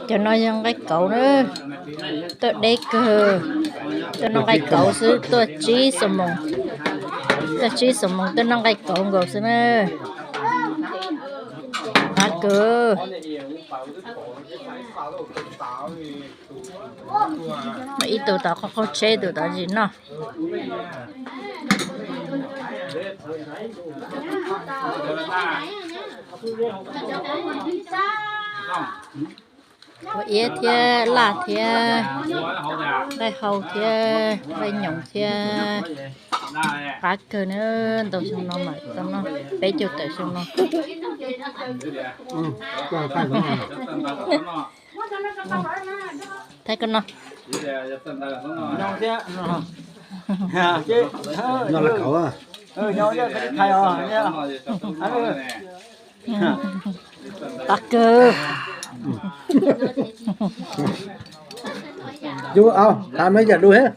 Cov no yog nqaij kauv na, tuaj deb kawg. Tuaj noj nqaij kauv xwb, tuaj tsib xuab moos, tuaj tsib xuab moos tuaj noj nqaij kauv nkaus xwb na. Qab kawg. Ib tug tau qaub qaub tsheb, tus tau tsis noj. Ua iab thiab laj thiab, nqaij hau thiab, nqaij nyoos thiab. Qab kawg na, ntaus xyoo no mas tau noj peb caug tawm xyoo no. Thaij koj no. Qab kawg. Cub au, tham no yam dua thiab.